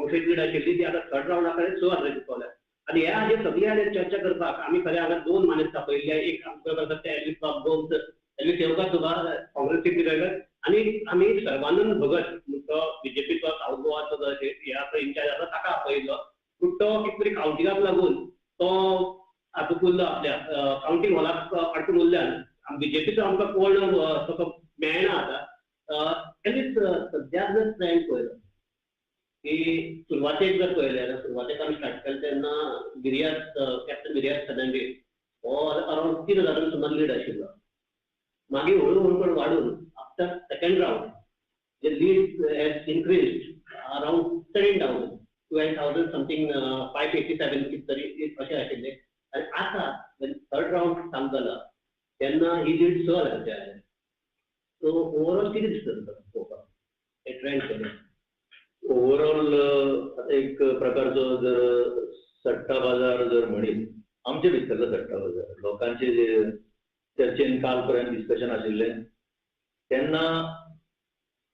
काँग्रेसीक lead आशिल्ली ती आतां थर्ड रावंडा कडेन 6,000 पावल्या. आनी ह्या हाजेर सगळे हाजेर चर्चा करपाक आमी खरें हांगा दोन मानेस्त आपयल्ले. एक आमकां करतात ते एल्वीस बाब गोम्स, एल्वीस येवकार तुका काँग्रेसीक लिडर, आनी आमी सर्वानंद भगत तो बीजेपीचो सावथ गोवाचो जो हे आसा इन्चार्ज आसा ताका आपयल्लो. पूण तो कितें तरी कावंटिंगाक लागून तो हातूंत उरलो, आपल्या कावंटींग हॉलाक अडकून उरल्यान बीजेपीचो आमकां कोण तसो मेळना. आतां एटलीस्ट सद्याक जर ट्रेंड पळयलो की सुरवातेक जर पळयलें जाल्यार सुरवातेक आमी स्टार्ट केलें तेन्ना गिरियाज कॅप्टन गिरियाज फर्नांडीस हो अरावंड 3,000 सुमार लीड आशिल्लो. मागीर हळू हळू पण वाडून after second round J lead has increased around 13,000, 12,000 something 587 कितें तरी अशें आशिल्लें. आनी आतां थर्ड रावंड चालू जाला तेन्ना ही लीड 6,000 आयल्या. सो ओवरऑल कितें दिसता तुका पळोवपाक हे ट्रेंड केले? ओवरऑल आतां एक प्रकारचो जर सट्टा बाजार जर म्हणीत, आमचे भितरलो सट्टा बाजार लोकांचे जे चर्चेन काल पर्यंत डिस्कशन आशिल्लें तेन्ना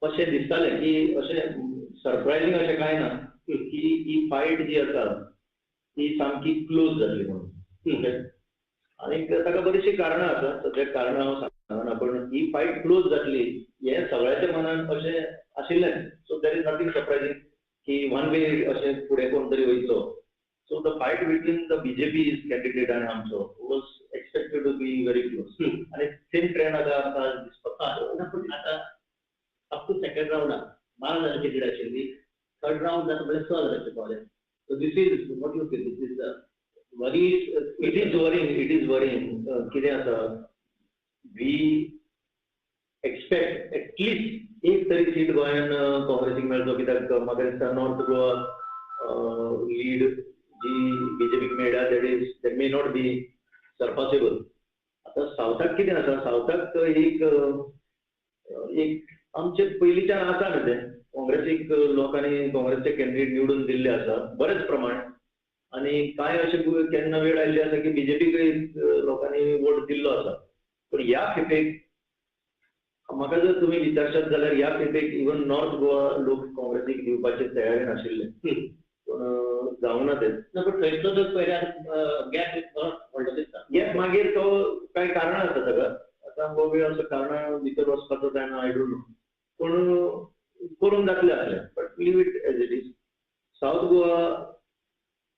अशें दिसतालें की अशें सरप्रायझींग अशें कांय ना की ही फायट जी आसा ती सामकी क्लोज जातली म्हणून. ओके, आनी ताका बरीचशीं कारणां आसा, सद्याक कारणां हांव सांगना, पूण ही फायट क्लोज जातली हें सगळ्याच्या मनान अशें आशिल्लेंच. So there is nothing surprising की वन वे अशें फुडें कोण तरी वयतलो. So the fight between the BJP's candidate आनी आमचो was expected to be very close. आनी सेम ट्रेंड आतां आमकां दिसपाक. आतां अप टू सेकंड रावंडाक 12,000 लीड आशिल्ली, थर्ड रावंड जाता म्हळ्यार 6,000 पावले. So this is what you feel, this is worry? It is worrying, it is worrying. कितें आसा, we expect at least एक तरी सीट गोंयान काँग्रेसीक मेळचो, कित्याक म्हाका दिसता नॉर्थ गोवा लीड जी बीजेपीक मेळ्ळ्या that is that may not be surpassable. आतां सावथाक कितें आसा, सावथाक एक एक आमचे पयलींच्यान आसा न्ही तें काँग्रेसीक लोकांनी काँग्रेसचे कॅन्डिडेट निवडून दिल्ले आसा बरेच प्रमाण, आनी कांय अशे केन्ना वेळ आयिल्ली आसा की बीजेपीकय लोकांनी वोट दिल्लो आसा. पूण ह्या खेपेक म्हाका जर तुमी विचारशात जाल्यार ह्या खेपेक इवन नॉर्थ गोवा लोक काँग्रेसीक दिवपाचे तयारी नाशिल्ले, पूण जावंक ना तें. ना, पूण थंयसर जर पळयल्यार गॅप बरोच व्हडलो दिसता. गॅप मागीर तो कांय कारणां आसा ताका, आतां हो वेळ असो कारणां भितर वचपाचो काय ना I don't know, पूण करूंक जातलें आसलें, but leave it as it is. South Goa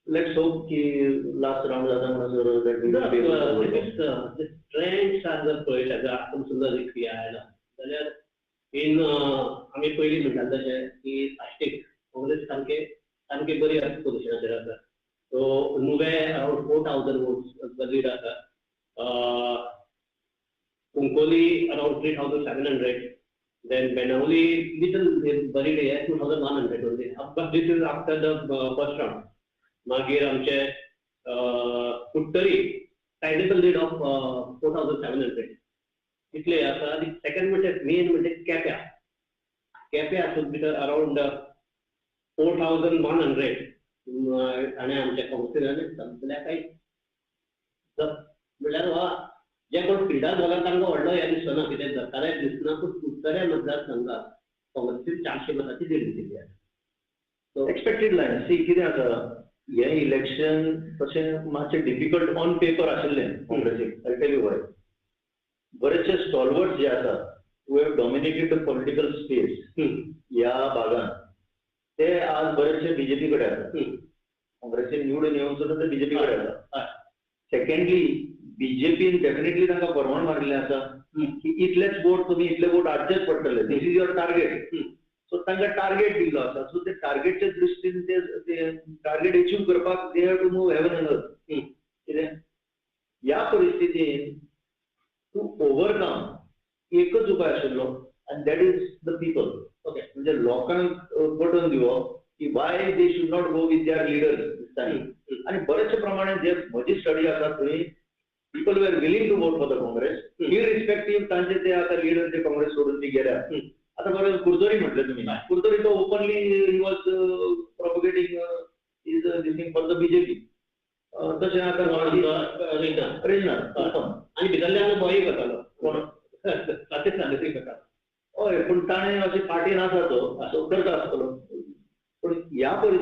let's hope की लास्ट रावंड जाता म्हणसर. ट्रेंड्स जर पळयले जर आतां सुंदर क्रिया आयला जाल्यार इन आमी पयलीं म्हणटाले तशें की साश्टीक काँग्रेस सामके सामकी बरी पोजिशनाचेर आसा. सो नुवें अरावंड 4,000 वोट्स लीड आसा, Cuncolim around 3,700, then Benaulim little बरी 2,100 only, but this is after the first round. मागीर आमचे कुडटरी सायजेबल लीड ऑफ 4,700 इतले आसा. आनी सेकंड म्हणजे मेन म्हणजे केप्या, केप्या हातूंत भितर अरावंड 4,100 आनी आमच्या काँग्रेसीन सगल्या कांय म्हणल्यार वा जे कोण फिल्डार जाल्यार तांकां व्हडलो हें दिसना, कितें धरताले दिसना, पूण कुडटऱ्या मतदारसंघात काँग्रेसीन 400 मतांची लीड दिल्ली आसा. एक्सपेक्टेड लायन सी कितें आसा, हें इलेक्शन तशें मातशें डिफिकल्ट ऑन पेपर आशिल्लें काँग्रेसीक. I tell you व्हाय, बरेचशे स्टॉलवर्ड्स जे आसा who have dominated the political space ह्या भागान ते आज बरेचशे बीजेपी कडेन आसा. काँग्रेसीन निवडून येवन सुद्दां ते बीजेपी कडेन आसा. सेकंडली बीजेपीन डेफिनेटली तांकां फरमाण मारिल्लें आसा की इतलेच वोट तुमी इतले वोट हाडचेच पडटले, this is your target. So तांकां टार्गेट दिल्लो आसा, सो ते टार्गेटच्या दृश्टीन ते टार्गेट अचीव करपाक they have to move heaven and earth. कितें ह्या परिस्थितीन टू ओवरकम एकच उपाय आशिल्लो आनी that is the people. Okay, म्हणजे लोकांक पटोवन दिवप की why they should not go with their leaders this time. आनी बरेचशे प्रमाणे जे म्हजी स्टडी आसा थंय people were willing to vote for the Congress irrespective तांचे ते आतां लिडर जे काँग्रेस सोडून ती गेल्या. आतां बरें कुडतरी म्हटलें तुमी, कुडतरी तो openly he was propagating is this thing for the BJP. तशें आतां रेजिनाल्ड आनी भितरल्यान बॉय करतालो कोण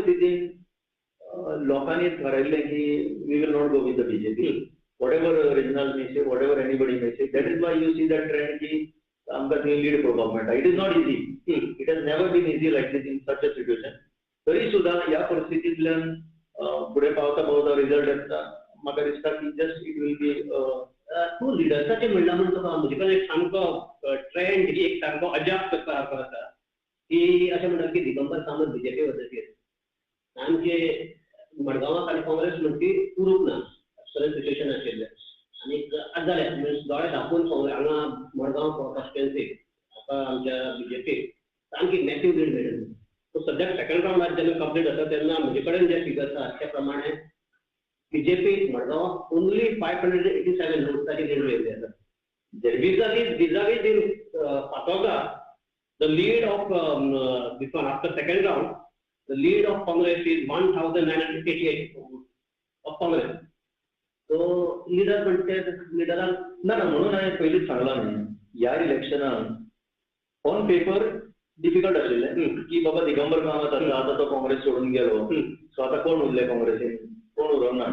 परिस्थितीन लोकांनी थारायल्लें की we will not go with the BJP, whatever Reginald may say, whatever anybody may say. That is why you see that trend की आमकां थंय लीड पळोवपाक मेळटा. It is not easy, it has never been easy like this in such a situation. तरी सुद्दां ह्या परिस्थितींतल्यान फुडें पावता पावता रिजल्ट येता. म्हाका दिसता की जस्ट it will be. तूं लिडर्साचें म्हणलां म्हूण तुका म्हजे कडेन एक सामको ट्रेंड, एक सामको अजाप करपा सारको आसा की अशें म्हणटात की दिगंबर कामत बीजेपी वचतकीर आमचे मडगांवाक आनी काँग्रेस म्हणटी उरूंक ना करंट सिट्युएशन आशिल्लें. आनी आतां जालें म्हणजे दोळे धांपून हांगा मडगांव कॉन्स्टिट्युएन्सीक आतां आमच्या बीजेपीक सामकी मॅसीव लीड मेळ्ळी. सो सद्याक सेकंड रावंडार जेन्ना कंप्लीट जाता तेन्ना म्हजे कडेन जे फिगर्स आसा त्या प्रमाणे बीजेपी मडगांवाक ओन्ली 587 वोट्साची लीड मेळिल्ली आसा. Vis-a-vis in Fatorda, the lead of this one after second round, the lead of Congress is 1988 of Congress. So leader म्हणटे लिडरान ना ना, म्हणून हांवें पयलींच सांगलां न्ही, ह्या इलेक्शनान ऑन पेपर डिफिकल्ट आशिल्लें की बाबा दिगंबर कामत आसा, आतां तो काँग्रेस सोडून गेलो, सो आतां कोण उरले काँग्रेसीन, कोण उरोंक ना.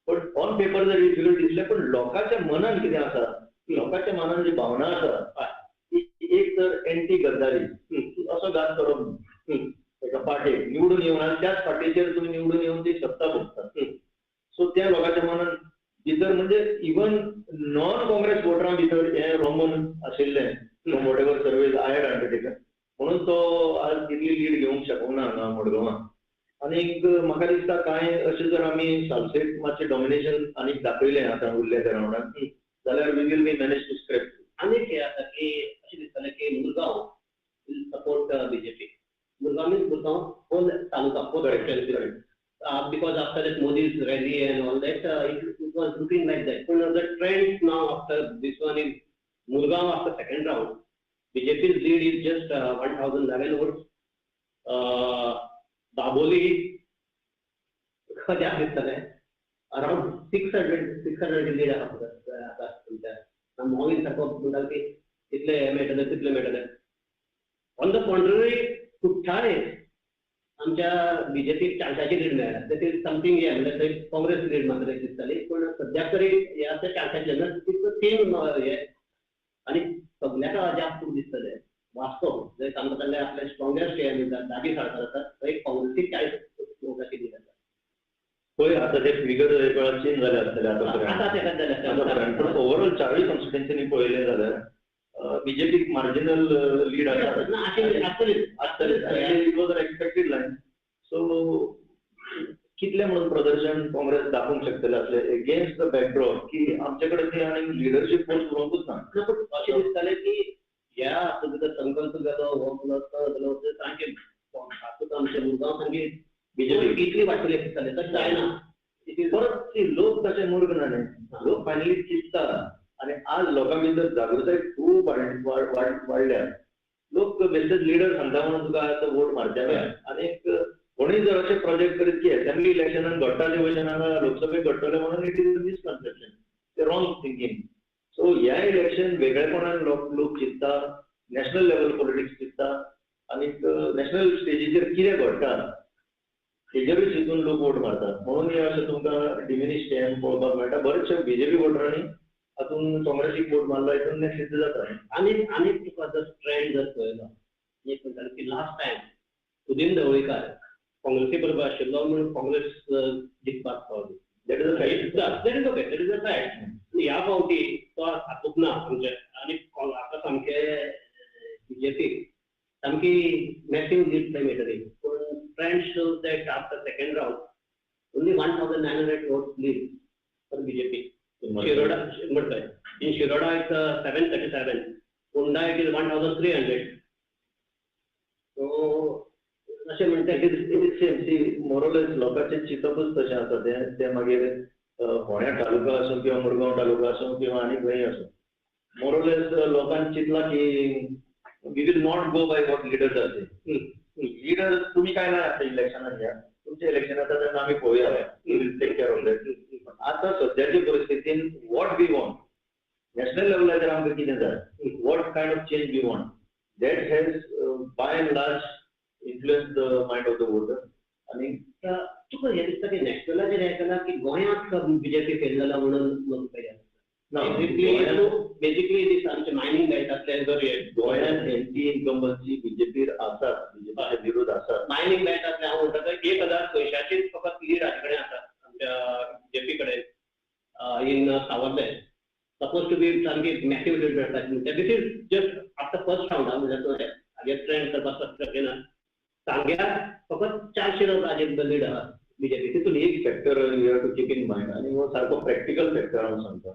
पण ऑन पेपर जर डिफिकल्ट दिसलें, पण लोकांच्या मनान कितें आसा, लोकांच्या मनान जी भावना आसा ती एक तर एंटी गद्दारी, असो घात करप न्ही एका पार्टेक निवडून येवन आनी त्याच पार्टीचेर तुमी निवडून येवन ती सत्ता भोगता. सो त्या लोकांच्या मनान भितर म्हणजे इवन नॉन काँग्रेस वोटरां भितर हें रोमन आशिल्लें from whatever surveys I had undertaken, म्हणून तो आज इतली लीड घेवंक शकूंक ना हांगा मडगांवां. आनीक म्हाका दिसता कांय अशें जर आमी सालसेट मातशें डॉमिनेशन आनीक दाखयलें आतां उरले त्या रावंडान जाल्यार we will be manage to scrape. आनीक हें आसा की अशें दिसतालें की Murgaon will support BJP. Murgaon means Murgaon whole taluka, whole constituency, because after that Modi's rally and all that, it was looking like that. But the trend now after this one is Murgaon after second round, BJP's lead is just 1011 votes. Dabolim जास्त दिसतलें around 600 lead आसा आतां तुमच्या. मोहीन सारको म्हणटा की इतले मेळटले तितले मेळटले. ऑन the contrary कुठ्ठाळे आमच्या बीजेपीक 400 लीड मेळ्ळ्या. That is something हें म्हणल्यार थंय काँग्रेस लीड मात्र दिसताली, पूण सद्याक तरी हे आतां 400 ना तितलो सेम हे. आनी सगल्याक अजाप खूब दिसतलें वास्को जंय सामको तांणे आपले स्ट्रॉंगेस्ट हे म्हणटात दागी साळकार आसा थंय काँग्रेसीक 40 वोटाची लीड आसा. पळय आतां ते फिगर एक वेळार चेंज जाले आसतले आतां पर्यंत, पूण ओवरऑल चारूय कॉन्स्टिट्युएन्सीनी पळयलें जाल्यार बीजेपीक मार्जिनल लीड आसा आसतलेच, it was an expected line. So कितलें म्हणून प्रदर्शन काँग्रेस दाखोवंक शकतलें आसलें एगेन्स्ट the backdrop की आमचे कडेन ती आनी लिडरशीप फोर्स उरोंकूच ना. पूण अशें दिसतालें की ह्या आतां भितर संकल्प गेलो हो गेलो तो गेलो सामकें तातूंत आमचें मुरगांव सामकी बीजेपी इतली वाडटली दिसतालें, तशें जायना. परत ती लोक तशे मूर्ख ना न्ही, लोक फायनली चिंतता आनी आज लोकां भितर जागृताय खूब वाडल्या. लोक बेश्टेच लिडर सांगता म्हणून तुका आतां वोट मारचे ना. आनी कोणूय जर अशें प्रोजेक्ट करीत की असेंब्ली इलेक्शनान घडटा ते भशेन हांगा लोकसभेक घडटलें म्हणून it is misconception, ते रॉंग थिंकींग. सो ह्या इलेक्शन वेगळेपणान लोक चिंतता, नॅशनल लेवल पॉलिटिक्स चिंतता आनी नॅशनल स्टेजीचेर कितें घडटा तेजेरूय चिंतून लोक वोट मारतात. म्हणून हें अशें तुमकां डिमिनिश हें पळोवपाक मेळटा. बरेचशे बीजेपी वोटरांनी हातून काँग्रेसीक वोट मारला हितून हें सिद्ध जाता. आनी आनी तुका जर ट्रेंड जर पळयलो एक म्हणटाले की लास्ट टायम सुदीन ढवळीकार काँग्रेसी बरोबर आशिल्लो म्हणून काँग्रेस जिखपाक पावली. That is a fact. That is okay, that is a fact. ह्या फावटी तो हातूंत ना आमचे आनी आतां सामके बीजेपीक सामकी मॅसीव लीड थंय मेळटली. पूण trend shows that after second round only 1900 votes lead for BJP. Shiroda म्हणटाय in Shiroda it's 737, Ponda it is 1300. So अशें म्हणटा it is same. See more or less लोकांचें चिंतपूच तशें आसा तें तें मागीर फोंड्या तालुका आसूं किंवा मुरगांव तालुका आसूं किंवा आनी खंय आसूं, मोरलेस लोकांनी चिंतलां की we will not go by what leaders are saying. Leader तुमी काय ना आतां इलेक्शनाक घ्या, तुमचें इलेक्शन आसा तेन्ना आमी पळोवया, we will take care of that. आतां सद्याचे परिस्थितीन what we want national लेवलाचेर आमकां कितें जाय, what kind of change we want, that has by and large influence the mind of the voter. आनी तुका हें दिसता की नॅशनलाचेर हें केलां की गोंयांत बीजेपी फेल जाला म्हणून बेसिकली दीस आमचे मायनींग बेल्टांतले जर गोंयांत एंटी इन्कम्बन्सी बीजेपीर आसात, बीजेपीचे विरोध आसात. मायनींग बेल्टांतले हांव म्हणटा 1000 पयशाचीच फकत लीड हाचे कडेन आसा आमच्या बीजेपी कडेन in Savarde. Suppose to be सामकी मॅसिव लीड मेळपाची. This is just after first round म्हणजे तो हाजेर ट्रेंड करपाक शक्य ना. सांग्यार फकत 400 हाजेर लीड आहा बीजेपी. तितून एक factor you have to keep in mind आनी हो सारको प्रॅक्टिकल फॅक्टर हांव सांगता.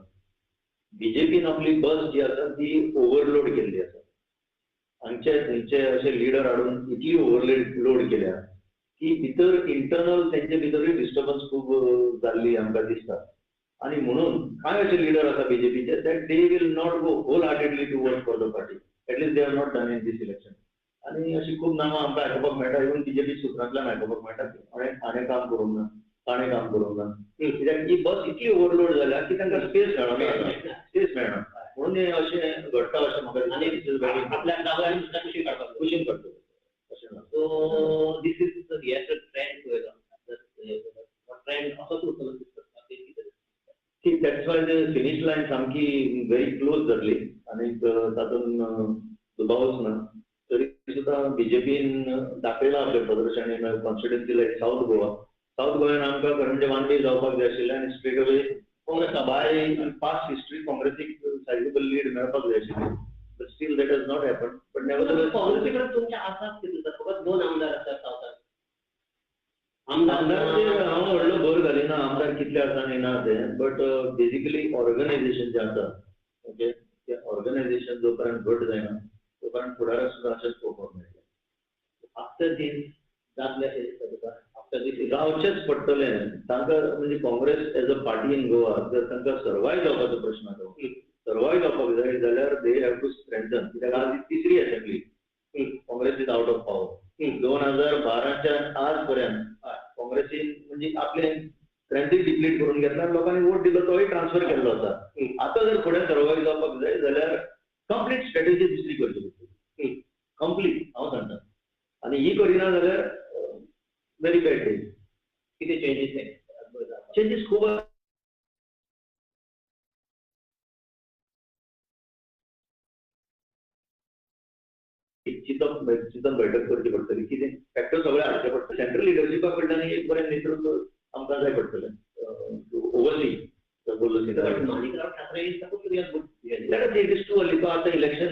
बीजेपीन आपली बस जी आसा ती ओवरलोड केल्ली आसा. हांगचे थंयचे अशे लिडर हाडून इतली ओवरलोड केल्या की भितर इंटरनल तेंचे भितरूय डिस्टर्बन्स खूब जाल्ली आमकां दिसता. आनी म्हणून कांय अशे लिडर आसा बीजेपीचे that they will not go whole heartedly to work for the party, at least they have not done in this election. आनी अशी खूब नामां आमकां आयकुपाक मेळटा, इवन बीजेपी सुत्रांतल्यान आयकुपाक मेळटा की हाणें काम करूंक ना, ताणें काम करूंक ना. कित्याक ही बस इतली ओवरलोड जाल्या की तांकां स्पेस मेळना, स्पेस मेळना म्हणून हें अशें घडटा अशें म्हाका दिसता. आपल्याक जागो आनी दुसऱ्या कुशीन काडपाक कुशीन काडटलो अशें ना. सो this is हे ट्रेंड पळयलो, ट्रेंड असोच उरतलो दिसता की that's why the finish line सामकी व्हेरी क्लोज जातली आनी तातूंत दुबावच ना. तरी सुद्दां बीजेपीन दाखयलां आपलें प्रदर्शन in constituency like South Goa. South गोव्यान आमकां खरें म्हणजे वान वे जावपाक जाय आशिल्लें आनी straight away Congress by past history काँग्रेसीक सायजेबल लीड मेळपाक जाय आशिल्ली. But still that has not happen. But nevertheless काँग्रेसी कडेन तुमचे आसात कितें फकत 2 आमदार आसात सावथान. आमदार हांव व्हडलो भर घालिना आमदार कितले आसा आनी ना ते, बट बेजिकली ऑर्गनायझेशन जें आसा ओके, तें ऑर्गनायझेशन जो पर्यंत घट जायना तो पर्यंत फुडाराक सुद्दां अशेंच पळोवपाक मेळटलें. आफ्टर दीस जातलें अशें दिसता तुका? आफ्टर दीस जावचेंच पडटलें तांकां. म्हणजे Congress as a party in Goa जर तांकां सर्वायव जावपाचो प्रश्न आसा, सर्वायव जावपाक जाय जाल्यार they have to strengthen. कित्याक आज ही तिसरी assembly, Congress is out of power. 2012च्या आज पर्यंत काँग्रेसीन म्हणजे आपले स्ट्रेंथूय डिप्लीट करून घेतला आनी लोकांनी वोट दिलो तोय ट्रान्सफर केल्लो आसा. आतां जर फुडें सर्वायव जावपाक जाय जाल्यार कंप्लीट स्ट्रेटजी दुसरी करची पडटली, कंप्लीट हांव सांगता. आनी ही करिना जाल्यार व्हेरी बॅड डेज. कितें चेंजीस चेंजीस खूब चिंतन चिंतन बैठक करची पडटली. कितें फॅक्टर सगळे हाडचे पडटले. सेंट्रल लिडरशिपा कडल्यान एक बरें नेतृत्व आमकां जाय पडटलें to oversee the whole scenario. Manikrao Thackeray is suppose to be a good it is too early. तो आतां इलेक्शन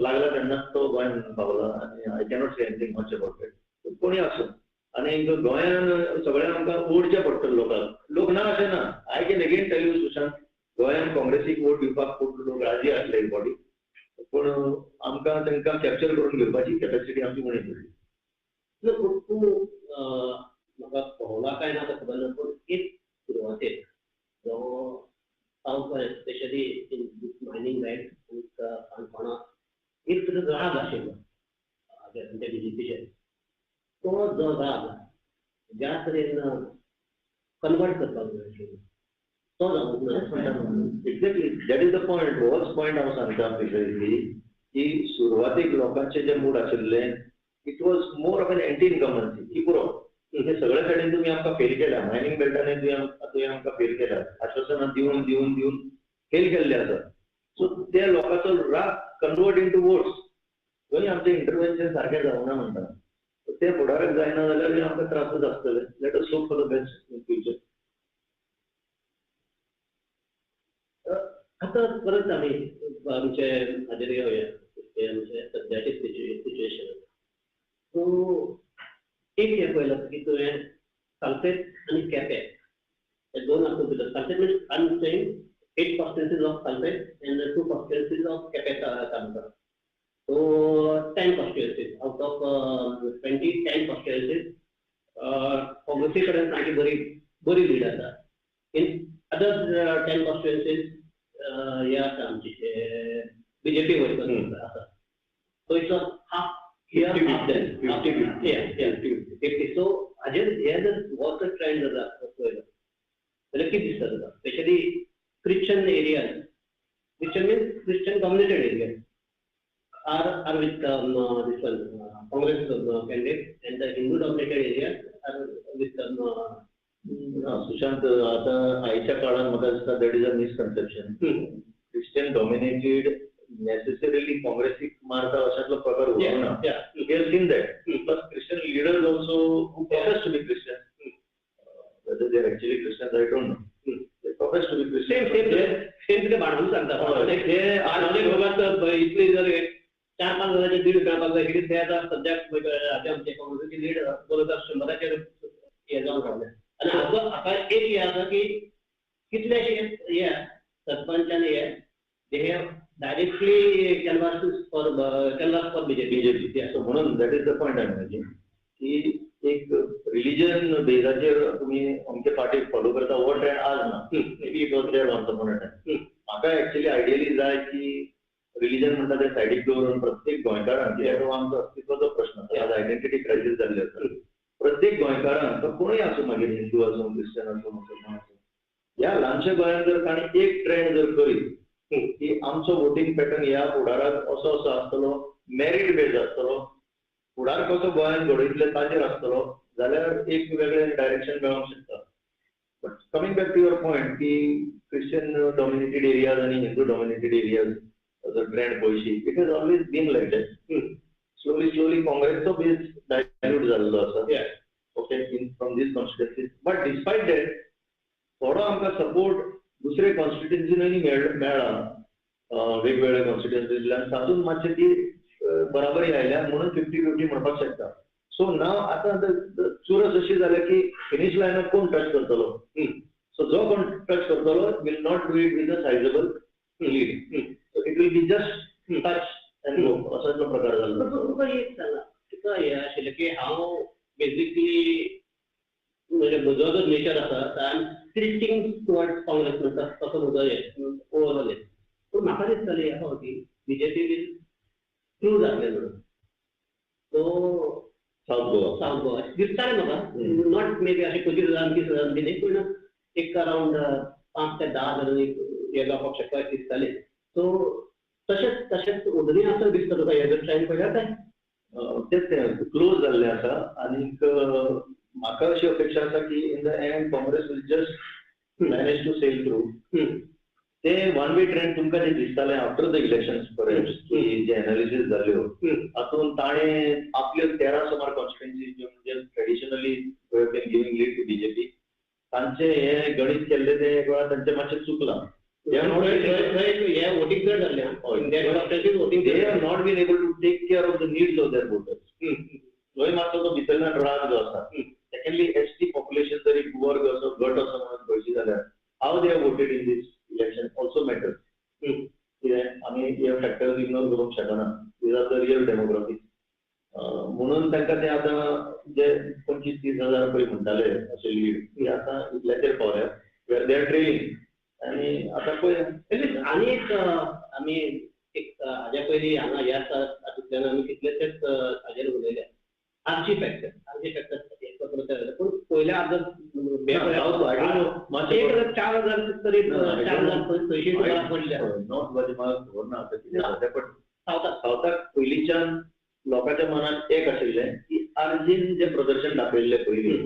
लागला तेन्नाच तो गोंयांत पावला आनी I cannot say anything much about it. कोणूय आसूं आनी गोंयान सगळ्यांक आमकां ओडचें पडटलें लोकांक. लोक ना अशें ना. I can again tell you Sushant, गोंयान काँग्रेसीक वोट दिवपाक खूब लोक राजी आसले एक फावटी, पूण आमकां तांकां कॅप्चर करून घेवपाची कॅपेसिटी आमची उणी पडली. तूं म्हाका कळना काय ना तें खबर ना, पूण एक सुरवातेक जो south Goa especially in this mining belt आनी काणकोणा एक तुजो राग आशिल्लो आमच्या बीजेपीचेर, तो जो राग ज्या तरेन कन्वर्ट करपाक जाय आशिल्लो तो जावंक ना. Exactly that is the point. होच पॉयंट हांव सांगता प्रिसायजली की सुरवातेक लोकांचे जे मूड आशिल्ले it was more of an anti incumbency की पुरो हे सगळे सायडीन तुमी आमकां फेल केल्या, मायनींग बेल्टांनी तुवें आमकां फेल केल्या, आश्वासनां दिवन दिवन दिवन फेल केल्ले आसा. सो ते लोकांचो राग कन्वर्ट इन टू वोट्स. थंय आमचें इंटरवेन्शन सारकें जावना म्हणटा तें फुडाराक जायना जाल्यार आमकां त्रासूच आसतले. Let us hope for the best in future. आतां परत आमी आमचे हाजेर येवया, आमचे सद्याचे सिच्युएशन. सो एक हें पळयलां की तुवें सालसेत आनी केपें हे 2 हातूंत भितर Salcete means I am saying 8 constituencies of Salcete and 2 constituencies of Quepem taluka. So 10 constituencies out of 20, 10 constituencies काँग्रेसी कडेन सामकी बरी बरी लीड आसा. इन अदर 10 कॉन्स्टिट्युएन्सीज हे आसा आमची बीजेपी वयर आसा. So it's half here, half there, 50-50. Yeah, 50. So हाजेर हे जर वॉटर ट्रेंड जर पळयलो जाल्यार कितें दिसता तुका? Specially Christian areas, Christian means Christian dominated areas are with this one Congress candidate and the Hindu dominated areas are दिसता? ना सुशांत, आतां आयच्या काळान म्हाका दिसता that is a misconception. Christian dominated necessarily काँग्रेसीक मारता अशातलो प्रकार उरूंक ना. We have seen that. Plus Christian leaders also who profess to be Christian, whether they are actually Christians I don't know, they profess to be Christian. Same same same कितें बाणवून सांगता, बाणावले लोकांत इतली जर 4-5 हजाराचे लीड मेळपाक जाय कितें ते आतां सद्याक आमचे काँग्रेसीची लीड बरोबर 100 हे जावन रावले. आनी हाचो हाका एक हें आसा की कितलेशे हे सरपंच आनी हे they have directly canvass for BJP. So म्हणून that is the point I making की एक रिलिजन बेजाचेर तुमी अमके पार्टीक फॉलो करता हो ट्रेंड आज ना. Maybe it was there once upon a time. म्हाका एक्चुअली आयडियली जाय की रिलिजन म्हणटा ते सायडीक दवरून प्रत्येक गोंयकारान, कित्याक हो आमचो अस्तित्वाचो प्रश्न आसा, आज आयडेंटिटी क्रायसीस जाल्ली आसा. प्रत्येक गोंयकारान, तो कोणूय आसूं, मागीर हिंदू आसूं, क्रिश्चन आसूं, मुसलमान आसूं, ह्या ल्हानशा गोंयांत जर ताणें एक ट्रेंड जर करीत की आमचो वोटींग पॅटर्न ह्या फुडाराक असो असो आसतलो, मेरीट बेज आसतलो, फुडार कसो गोंयांत घडयतले ताचेर आसतलो, जाल्यार एक वेगळें डायरेक्शन मेळोंक शकता. But coming back to your point की क्रिश्चन डॉमिनेटेड एरियाज आनी हिंदू डॉमिनेटेड एरियाज जर ट्रेंड पळयशी, it has always been like that. Slowly slowly काँग्रेसचो बेज डायल्यूट जाल्लो आसा, okay, in from these constituencies. But despite that थोडो आमकां सपोर्ट दुसरे कॉन्स्टिट्युएन्सीनूय मेळ्ळा, वेगवेगळ्या कॉन्स्टिट्युएन्सींतल्यान, तातूंत मातशें ती बराबरी आयल्या म्हणून 50-50 म्हणपाक शकता. सो नाव आतां चुरस अशी जाल्या की फिनीश लायनाक कोण टच करतलो, सो जो कोण टच करतलो will not do it with a sizeable lead, so it will be just touch and go, असो तो प्रकार जाल्लो. तुका एक सांगा, तुका हें आशिल्लें की हांव बेजिकली म्हणजे म्हजो जो नेचर आसा I am tilting towards Congress म्हणटा तसो म्हजो हें ओवरऑल हें. पूण म्हाका दिसतालें ह्या फावटी बीजेपी वील ट्रू जातलें म्हणून. So south Goa, south Goa दिसतालें म्हाका, not may be अशें 25,000 30,000 बी न्ही, पूण एक अरावंड 5 ते 10 हजार एक हें जावपाक शकता अशें दिसतालें. सो तशेंच तशेंच अजुनूय आसा दिसता तुका हें जर ट्रेंड पळयल्यार काय? तेच तें क्लोज जाल्लें आसा. आनीक म्हाका अशी अपेक्षा आसा की in the end Congress will just manage to sail through. ते वन वे ट्रेंड तुमकां जें दिसतालें आफ्टर the elections perhaps की जे एनालिसीस जाल्ल्यो तातूंत ताणें आपल्यो 13 सुमार कॉन्स्टिट्युएन्सी ज्यो म्हणजे traditionally been giving lead to BJP, तांचें हें गणीत केल्लें तें एक वेळार तांचें मातशें चुकलां. They have not been able to take care of the needs of their voters. थंय मातसो तो भितरल्यान राग जो आसा. सेकंडली एसटी पॉप्युलेशन जर एक वर्ग असो गट असो म्हणून पळयशी जाल्यार how they have voted in this election also matters. कितें आमी हे फॅक्टर्स इग्नोर करूंक शकना, these are the real demographics. म्हणून तांकां ते आतां जे 25-30 हजार पळय म्हणटाले अशे लीड, ते आतां इतल्याचेर पावल्या वेर they are trailing. आनी आतां पळय आनी एक आमी एक हाज्या पयलीं हांगा ह्या हातूंतल्यान आमी कितलेशेच हाजेर उलयले, आरजी फॅक्टर, आरजी फॅक्टर पूण पयल्या आतां 4,000 तरी 4,600 पडल्या. नॉर्थ बाजू म्हाका खबर ना आतां कितें जाता, बट सावथाक पयलींच्यान लोकांच्या मनांत एक आशिल्लें की आरजीन जें प्रदर्शन दाखयल्लें पयलीं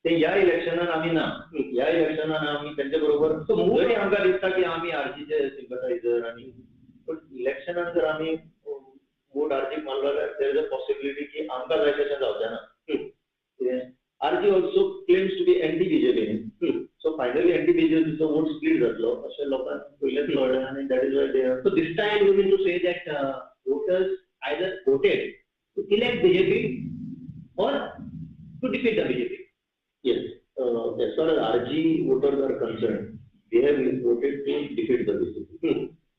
ते ह्या इलेक्शनान आमी ना, ह्या इलेक्शनान आमी तेंच्या बरोबर जरी आमकां दिसता की आमी आरजीचे सिंपथायझर आनी पूण इलेक्शनान जर आमी वोट आरजीक मारलो जाल्यार there is a possibility की आमकां जाय तशें जावचें ना. कितें RG also claims to be anti BJP, so finally anti बीजेपीचो vote split जातलो अशें लोकांक पयलेंच कळ्ळें आनी that is why they. So this time you mean to say that voters either voted to elect BJP or to defeat the BJP? Yes, as far as RG voters are concerned, they have voted to defeat the BJP.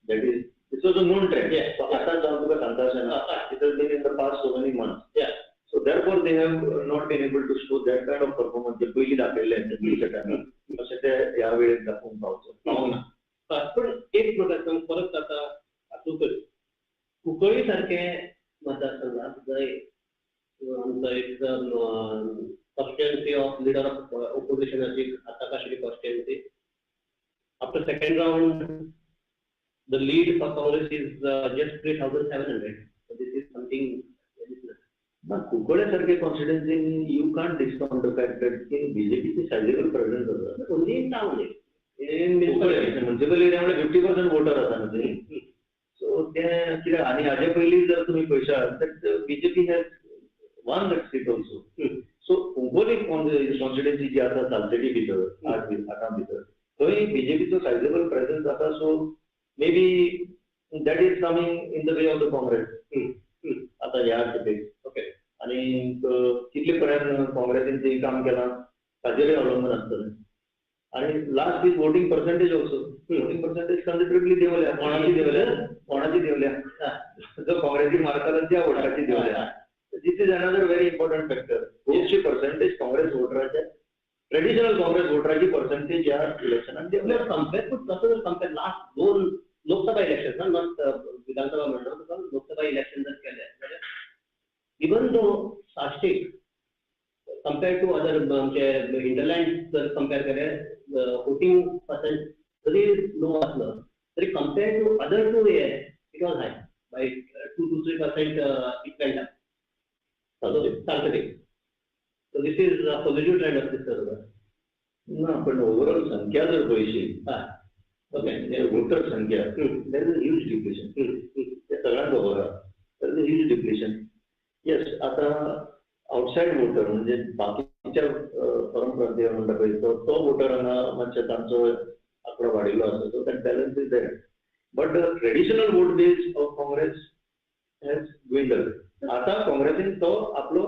That is, this was a known trend. Yes. So आतां जावन तुका सांगता अशें ना, it has been in the past so many months. Yeah. So therefore they have not been able to show that kind of performance जे पयलीं दाखयल्लें पयलींच्या टायमार, अशें ते ह्या वेळेर दाखोवंक पावचो पावूंक ना. पूण एक म्हाका सांग, परत आतां हातूंतच कुंकळी सारकें मतदारसंघात जंय आमचो एक constituency of leader of opposition आतां आशिल्ली constituency, after second round the lead for Congress is just 3,700. So this is something. ना, कुंकळे सारखे कॉन्स्टिट्युएन्सीन you can't discount the fact that की बीजेपीची सायजेबल प्रेझेन्स आसा. Only in town. Municipal area म्हणजे 50% water आसा न्हू थंय. सो तें कित्याक आनी हाजे पयलीं जर तुमी पळयशात that BJP has won that seat also. So Cuncolim constituency जी आसा सालसेटी भितर, आठां भितर, थंय बीजेपीचो सायजेबल प्रेझेन्स आसा. So maybe that is coming in the way of the Congress आतां ह्या खेपेक. ओके. आनी कितले पर्यंत काँग्रेसीन तें काम केलां ताजेरूय अवलंबून आसतलें. आनी last is voting percentage also. Voting percentage considerably देंवल्या. कोणाची देंवल्या? कोणाची देंवल्या? जो काँग्रेसीक मारतालो त्या वोटराची देंवल्या. This is another very important factor. खुबशी पर्सेंटेज काँग्रेस वोटराचे, ट्रेडिशनल काँग्रेस वोटराची पर्सेंटेज ह्या इलेक्शनान देंवल्या. कंपेर टू तसो जर कंपेर लास्ट 2 लोकसभा इलेक्शन ना, not विधानसभा म्हणटा, तुका लोकसभा इलेक्शन जर केलें जाल्यार even though Salcete compare to other आमचे हिंटरलँड जर कंपेर केले वोटींग पर्संट जरी लो आसलो तरी compare to other to हे it was high by 2 to 3% it went up. Salcete. So this is a positive trend of this तुका. ना, पण ओवरऑल संख्या जर पळयशी, ओके, वोटर संख्या, there is a huge depletion. ते सगळ्यांक खबर आहा. There is a huge depletion. Yes, आतां आउटसायड वोटर म्हणजे बाकीच्या परमप्रांतीय म्हणटा पळय तो वोटर हांगा मातशें तांचो आंकडो वाडिल्लो आसा. So that balance is there. But the traditional vote base of Congress has dwindled. आतां काँग्रेसीन तो आपलो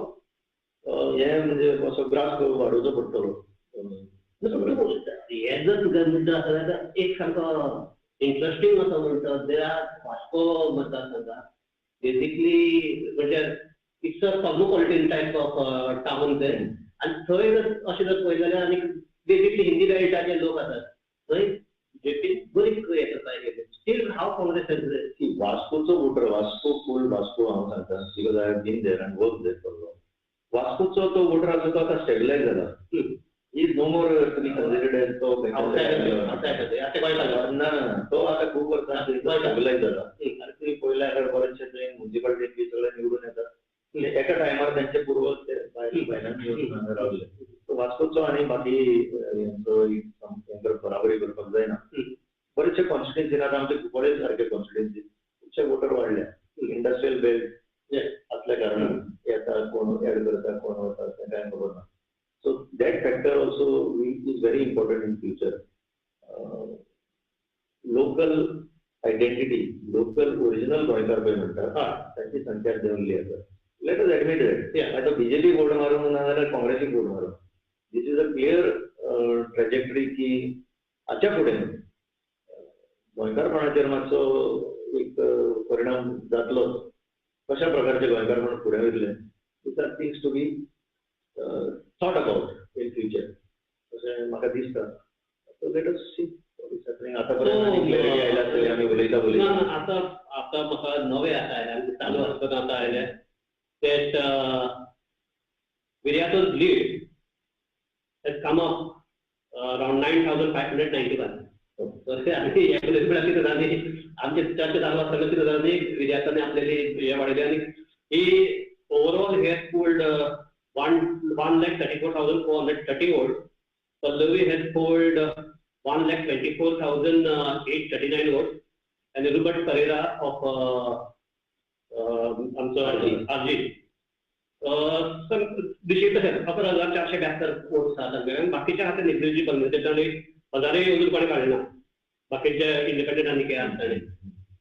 हे म्हणजे असो ग्रास वाडोवचो पडटलो. हे जर तुका मुद्दो आसा जाल्यार एक सामको इंट्रस्टींग असो म्हणटा there are Vasco मतदारसंघात बेसिकली म्हणजे it's a cosmopolitan type of town थंय. आनी थंय जर अशें जर पळयलें जाल्यार आनी बेसिकली हिंदी बेल्टाचे लोक आसात थंय बीजेपी बरी हें करता गेली. स्टील हाव काँग्रेस वास्कोचो वोटर, वास्को फूल वास्को हांव सांगता because I have been there and work there for long. वास्कोचो तो वोटर आसा तो आतां स्टेबिलायज जाला. Is no more to be considered as तो ना, तो आतां खूब वर्सां स्टेबिलायज जाला. आनी तुमी पळयल्यार जाल्यार बरेचशे थंय म्युनिसिपालिटीन बी सगळे निवडून येतात. एका टायमार त्यांचे पूर्वज ते भायल्यान येवन रावले. सो वास्कोचो आनी बाकी हेंचो तांकां बराबरी करपाक जायना. बरेचशे कॉन्स्टिट्युएन्सीन आतां आमचे कुंकळे सारके कॉन्स्टिट्युएन्सी खुबशे वोटर वाडल्या. इंडस्ट्रियल बेल्ट असल्या कारणान येता, कोण एड करता, कोण वता तें कांय खबर ना. So that factor also is very important in future. Local identity, local original गोंयकार पळय म्हणटात तांची संख्या देंवल्ली आसा. Let us admit that. आतां बीजेपी वोट मारूंक ना जाल्यार काँग्रेसीक वोट मारूंक. This is a clear trajectory की हाच्या फुडें गोंयकारपणाचेर मातसो एक परिणाम जातलोच. कशा प्रकारचे गोंयकारपण फुडें वयतलें, these are things to be thought about in future अशें म्हाका दिसता. So let us see what is happening. आतां पर्यंत आनी क्लॅरिटी आयल्या आसतली आमी उलयता उलयता. ना, आतां आतां म्हाका नवें आतां आयलें आनी चालू आसतना आतां आयलें that Viriato's lead has come up around 9,591. आनी हे म्हळ्यार कितें जालें, आमचे चर्चा चालू आसतना कितें जालें, विरियातोने आपलेली हें वाडयलें आनी ही overall he has polled 1,34,430 votes. Pallavi has polled 1,24,839 votes, and Rupert Pereira of आमचो आरजी दिशेक तशेंच 11,472 वोट्स आसात तांचे. बाकीचे आहा ते नेग्लिजिबल, म्हणजे तांणी हजारय अजून कोणें काडले ना. बाकीचे इंडिपेंडंट आनी कितें आसा ताणें.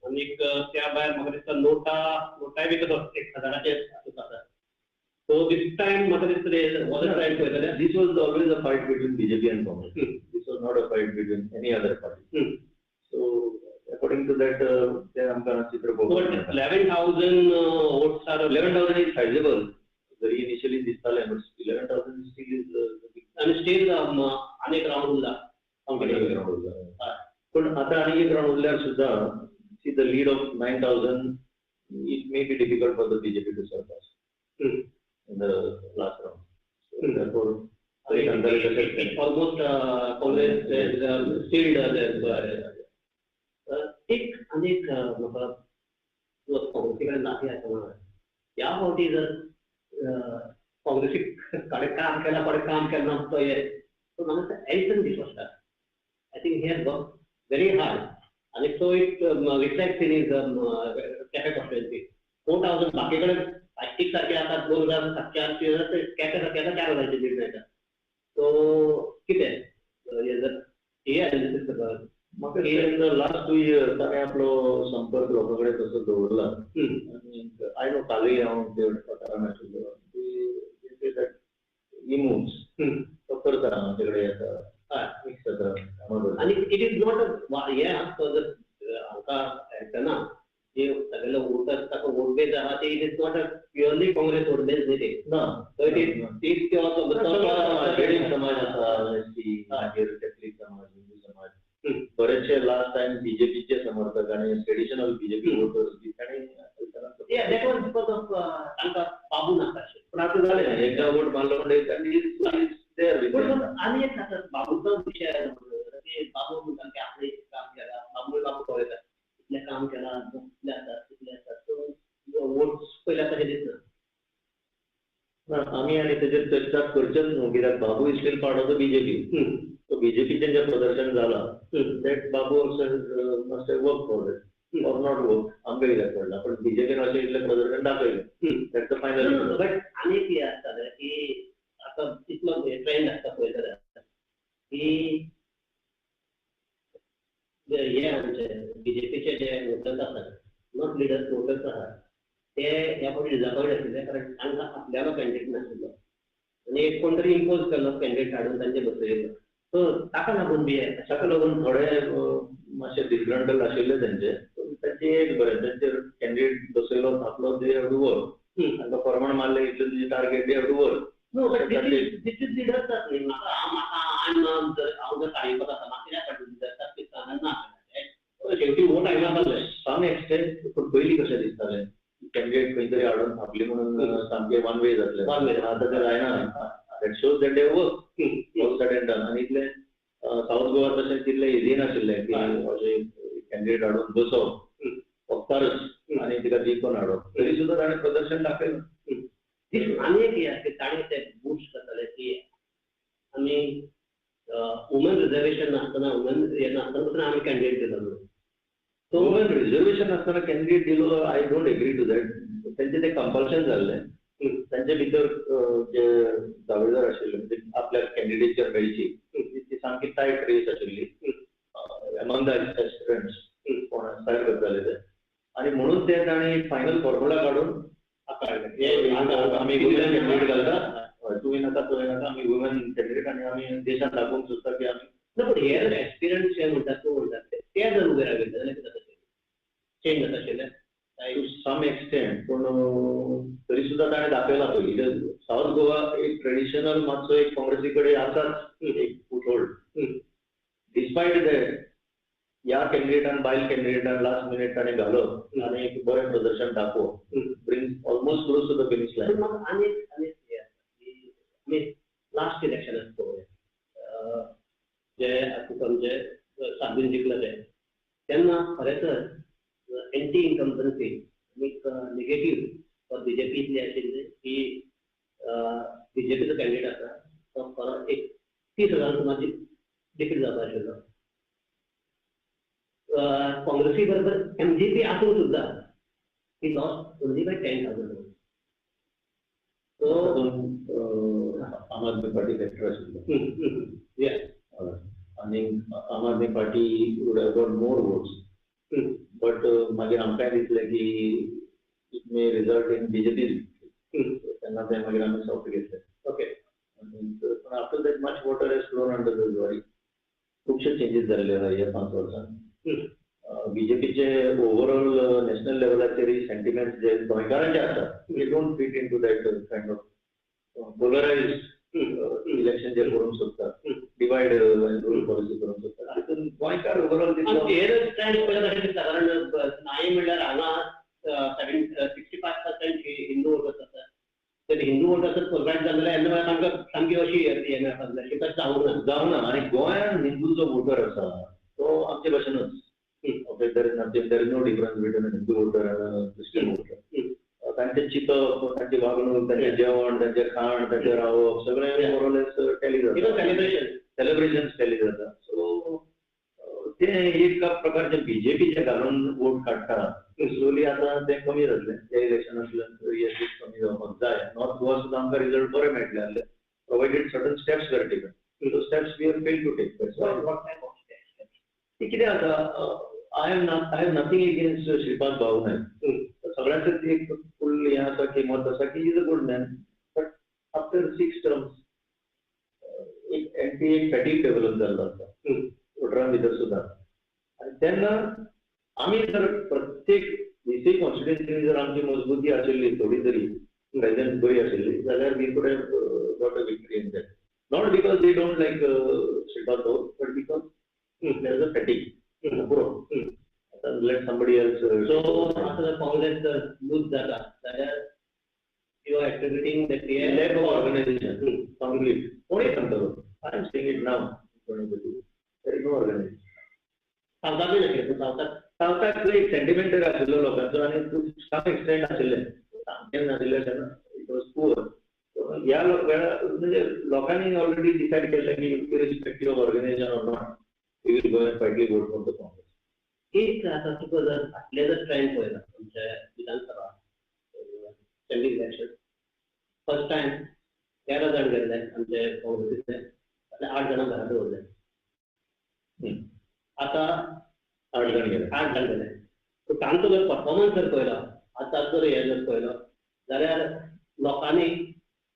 आनीक त्या भायर म्हाका दिसता नोटाय बी तसोच 1,000 आसा. So this time म्हाका दिसता वॉज ट्रायड पळयता जाल्यार This was always a fight between BJP and Congress. This was not a fight between any other party. So according to that, ते आमकां चित्र पळोवपाक मेळटा. 11,000 votes are 11,000 is sizable. Jari initially दिसतालें, but 11,000 still is big. आनी steel आनी एक round उरला. आनी एक रावंड उरला. पूण आतां आनी एक रावंड उरल्यार सुद्दां see the lead of 9,000, it may be difficult for the BJP to surpass in the last round. So therefore, almost Congress sealed. एक आनी एक म्हाका काँग्रेसी कडेन लागीं आसा म्हणून ह्या फावटी जर काँग्रेसीक कडेन काम केलां, कोणें काम केलें ना तो हे, सो म्हाका Elton D'Costa I think he has work very hard आनी so it reflects in his Quepem constituency. 4,000 बाकी कडेन साश्टीक सारके आसा 2,700, केपें सारके आसा 4,000 लीड मेळटा. सो कितें जर हे एनालिसीस करपाक म्हाका लास्ट 2 इयर्स ताणें आपलो संपर्क लोकां कडेन तसो दवरला. आनी I know कालूय हांव ते पत्रान आशिल्लो he moves तो करता, आमचे कडेन येता, मिक्स जाता. आनी it is not हें जर हांकां येतना जे सगळे वोटर्स ताका वोट बेस आहा ते it is not a purely Congress vote base न्ही ते ना, तीच समाज आसा, एसटी, मागीर कॅथलीक समाज, हिंदू समाज, बरेचशे लास्ट टायम बीजेपीचे समर्थक आनी ट्रेडिशनल बीजेपी वोटर्स बी तांणी तांकां बाबू नाका. पण आतां जालें, एकदां वोट मारलो म्हणटकीर आनी एक आसा बाबूचो विशय की बाबू म्हणटा की आपणें काम केलां, बाबू बाबू पळयता इतलें काम केलां, इतलें आसा तितलें आसा, सो वोट्स पयले तशें दिसना. आमी आनी तेजेर चर्चा करचेच न्हू, कित्याक Babu is still part of the BJP. So बीजेपीचें जें प्रदर्शन जालां that Babu also must have work for that or not work, आमकां कित्याक पडला, पण बीजेपीन अशें इतलें प्रदर्शन दाखयलें, that's the final. But आनी एक हें आसता की आतां इतलो ट्रेंड आसता पळय जाल्यार की हे आमचे बीजेपीचे जे वोटर्स आसात, not leaders, voters आसात, ते ह्या फावटी डिजअपॉयंट आशिल्ले, कारण तांकां आपल्यालो कॅन्डिडेट नाशिल्लो आनी एक कोण तरी इम्पोज केल्लो कॅन्डिडेट हाडून तांचे बसयलो. सो ताका लागून बी ताका लागून थोडे मातशे डिसग्रंटल आशिल्ले तेंचे, तांचे एक बरें तेंचेर कॅन्डिडेट बसयलो थापलो, they have to work, तांकां फॉर्मण मारलें इतलें तुजें target, they have to work. No, but this is leaders न्ही. म्हाका हांव जर कार्यकर्ता आसा, म्हाका कित्याक काडून लिडर्साक कितें ना, शेवटी वोट आयला जालें सम एक्सटेंट. पूण पयलीं कशें दिसतालें कॅन्डिडेट खंय तरी हाडून थापली म्हणून सामकें वन वे जातलें, आतां तें जायना. That shows that they work all said and done. आनी इतलें सावथ गोवा तशें तितलें इजी नाशिल्लें की अशें कॅन्डिडेट हाडून बसोवप वखतारच आनी तिका जिखून हाडप, तरी सुद्दां ताणें प्रदर्शन दाखयलें. आनी एक हें आसा ताणें ते बूस्ट करताले की आमी वुमन रिजर्वेशन नासतना, वुमन हें नासतना पसून आमी कॅन्डिडेट दिलो म्हणून. सो वुमन रिजर्वेशन नासतना कॅन्डिडेट दिलो, I don't agree to that. तेंचें तें कंपल्शन जाल्लें, तांचे भितर जे दावेदार आशिल्ले म्हणजे आपल्याक कॅन्डिडेचर मेळची ती सामकी टायट रेस आशिल्ली एमंग the aspirants, कोण एस्पायर करताले ते, आनी म्हणून ते तांणी फायनल फॉर्मुला काडून आमी वुमेन कॅन्डिडेट घालता, तुवें नाका तुवें नाका, आमी वुमेन कॅन्डिडेट आनी आमी देशांत दाखोवंक सोदता की आमी ना. पण हे एस्पिरंट्स जे म्हणटात तूं म्हणटात ते जर उबे राविल्ले जाल्यार कितें जाता, चेंज जाता आशिल्लें टू सम एक्सटेंट. पूण तरी सुद्दां ताणें दाखयलां पयलीं सावथ गोवा एक ट्रेडिशनल मातसो एक काँग्रेसी कडेन आसाच एक फुटहोल्ड. डिस्पायट that ह्या कॅन्डिडेटान बायल कॅन्डिडेटान लास्ट मिनीट ताणें घालो आनी एक बरें प्रदर्शन दाखोवप brings almost close to the finish line. म्हाका आनी आनी आमी लास्ट इलेक्शनाक पळोवया जे आतां आमचे सात दीन जिखले ते, तेन्ना खरें तर एंटी इन्कम्बन्सी आनी निगेटीव फॉर बीजेपी इतली आशिल्ली की बीजेपीचो कॅन्डिडेट आसा तो खरो एक 30,000 सुमार डिफीट जावपा आशिल्लो. काँग्रेसी बरोबर एमजीपी आसून सुद्दां he lost only by 10,000. So Aam Aadmi Party factor आशिल्लो आनी Aam Aadmi Party would have got more votes, but मागीर आमकांय दिसलें की it may result in BJP, तेन्ना तें मागीर आमी सॉफ्ट घेतलें. ओके, पण after that much water has flown under the Zuari. खुबशे चेंजीस जाल्ले आसा ह्या 5 वर्सांत. बीजेपीचे ओवरऑल नॅशनल लेवलाचेर सेंटिमेंट्स जे गोंयकारांचे आसात they don't fit into that kind of polarise election जे करूंक सोदतात, डिवायड रूल पॉलिसी करूंक सोदतात, तितून गोंयकार ओवरऑल ट्रेंड पळयता तशें दिसता. कारण नाय म्हणल्यार हांगा 65% हिंदू वोटर्स आसात, तर हिंदू वोटर्स पोलरायज जाले जाल्यार तांकां सामकी अशी हें मेळपाक जाय, तशें जावंक ना, जावंक ना. आनी गोंयांत हिंदू जो वोटर आसा तो आमचे भाशेनूच, okay, there is nothing, there is no difference between Hindu voter आनी क्रिस्टियन वोटर. तांचें चिंतप, तांची वागणूक, तांचें जेवण, तांचें खाण, तांचें रावप सगळें मोरलेस टॅली जाता. सेलिब्रेशन टॅली जाता. सो तें एक प्रकारचें बीजेपीचें घालून वोट काडटा स्लोली आतां तें कमी जातलें. त्या इलेक्शनांतल्यान हें कमी जावपाक जाय. नॉर्थ गोवा सुद्दां आमकां रिजल्ट बरे मेळटले आसले provided certain steps were taken. Those steps we have failed to take. ते कितें आसा, I have nothing against Shripad Bhau Naik. सगळ्यांचें एक फूल हें आसा की मत आसा की is a good man, but after 6 terms एक एंटी एक फॅटीग डेव्हलप जाल्लो आसा वोटरां भितर सुद्दां. आनी तेन्ना आमी जर प्रत्येक 20 कॉन्स्टिट्युएन्सीनी जर आमची मजबूती आशिल्ली थोडी तरी प्रेझेन्स बरी आशिल्ली जाल्यार we could have got a victory in that. Not because they don't like Shripad Bhau, but because there is a fatigue. पुरो आतां लेट समबडी एल्स. सो आतां जर काँग्रेस जर लूज जाता जाल्यार you are attributing that lack of organisation complete. कोणूय सांगतलो, I am saying it now, there is no organisation. सावथाकूय नाशिल्लें. सावथाक सावथाक एक सेंटिमेंटल आशिल्लो लोकांचो आनी टू सम एक्सटेंट आशिल्लें, सामकें नाशिल्लें अशें ना, it was poor. ह्या वेळार म्हणजे लोकांनी ऑलरेडी डिसायड केल्लें की irrespective of organisation or not we will go and quietly vote for the Congress. एक आतां तुका जर फाटले जर ट्रेंड पळयला आमच्या विधानसभा असेंब्ली इलेक्शन फर्स्ट टायम 13 जाण गेल्ले आमचे काँग्रेसींतले, 8 जाणां घरा दवरले. आतां 8 जाण गेले, 8 जाण गेले. तांचो जर परफॉर्मन्स जर पळयलो, आतां जर हें जर पळयलो जाल्यार लोकांनी